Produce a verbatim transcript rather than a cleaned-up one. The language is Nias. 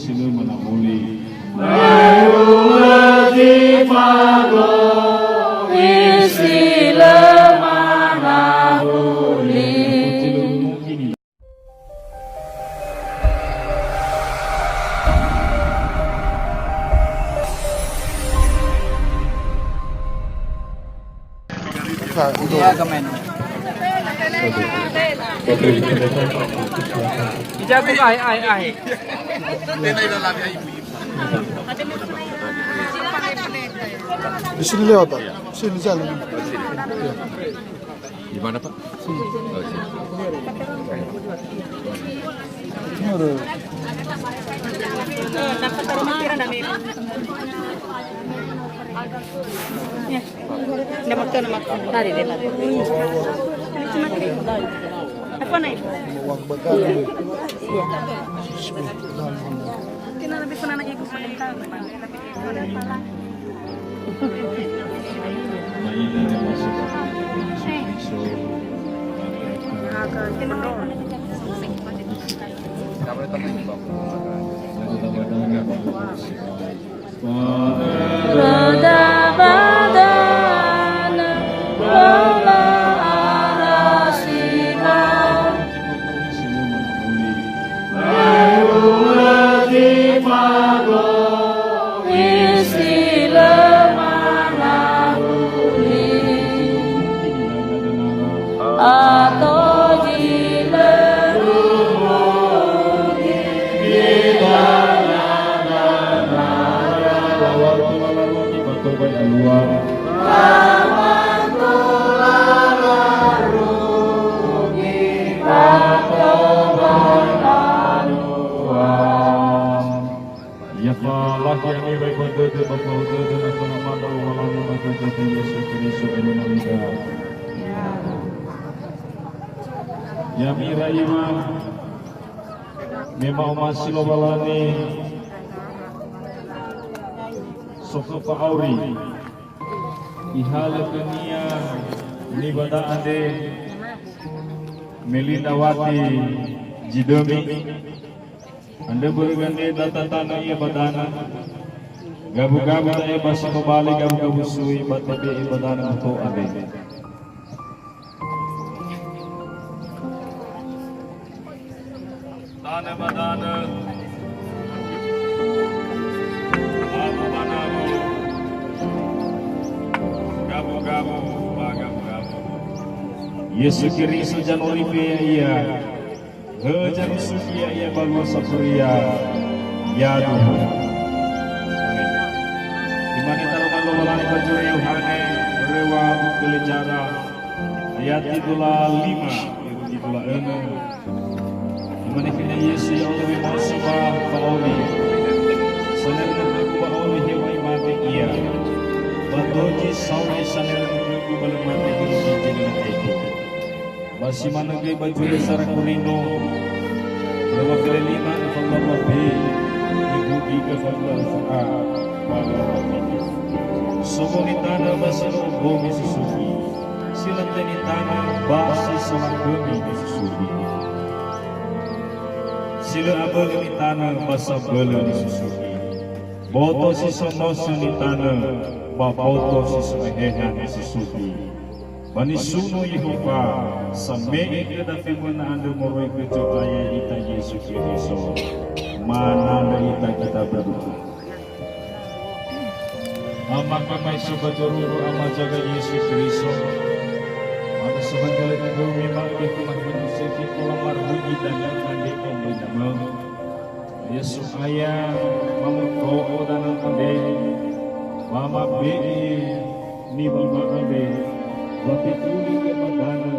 Lö manahuli. Ma'u'ö zi fagöi si lö manahuli. Iya, kemen. Dijago, ahe, ahe, ahe. Di sini lewat, Pak. Sini jalan. Di mana, Pak? Sini. Oh, sini. Ini ada. Ya. Nda makan, nda makan. Tadi dia tadi. Apa nih? Iya. Iya. Kita lebih pernah naik ikut sebentar, Pak. Lebih pernah. Nah, ke sini. Röda ba danö, lö arasi ba. Isi lö manahuli. Ato zi lö rugi. Ita na, na, na, na. Lawan tola lalu di batu bai alua. Lawan tola lalu di batu bai alua. Ya falahi ami bai ba dödö ba fao dödö na khöna mada Lowalangi ba dödö Yesu Keriso enona mida. Ya'ami ira-ira, me ma'omasi Lowalangi, sokhö fa'auri, ihalö khönia niŵada andre, me li ndrawati zi dömi, andrö börö andre da tatanö ia ba danö, gabu-gabu da'e ba si tobali gabu-gabu sui ba tebe'e ba danö mato andre. Tanö ba danö, nawu ba nawu, gabu-gabu ba gabu-gabu. Yesu Keriso zanori fe ya'ia, hö zarusugi ya'ia ba lua safuria, yadu. Amen. Imane taroma Lowalangi ba zura Yohane, börö wa buku lejara, ayati dua lima, irugi dua enö. Imane khönia Yesu, "Ya Allah, wemaso ba fa'auri. Sanari'ö khögu ba auri heŵa'ae mate ia. Ba dozi sauri sanari'ö khögu ba lö mate irugi zi lö nahegu." Ba si manö göi ba zura sara Korinto, börö wa fele lima, ayat dua puluh dua b, irugi dua puluh dua a, ba dua puluh dua b. So möi nitanö ba si lö ombaomi susugi. Si lö nitanö ba si so lakhömi nisusugi. Si lö abölö nitanö ba sabölö nisusugi. Boto si so nosö nitanö ba boto si so eheha nisusugi. Ba nisuno Yehowa, same'e khöda femöna andrö moroi khö Zo'aya ita Yesu Keriso. Manandrö ita kita berdoa. Ama khöma si ba zorugo, Ama zaga Yesu Keriso. Mada sabanggale khömi ma'ökhö khöma khömi seke tola marugi danö andre khömi namö. Yesu aya mamuto'o danö andre, ba mabe'e niŵa'ö andre, wa tetuli ia ba danö.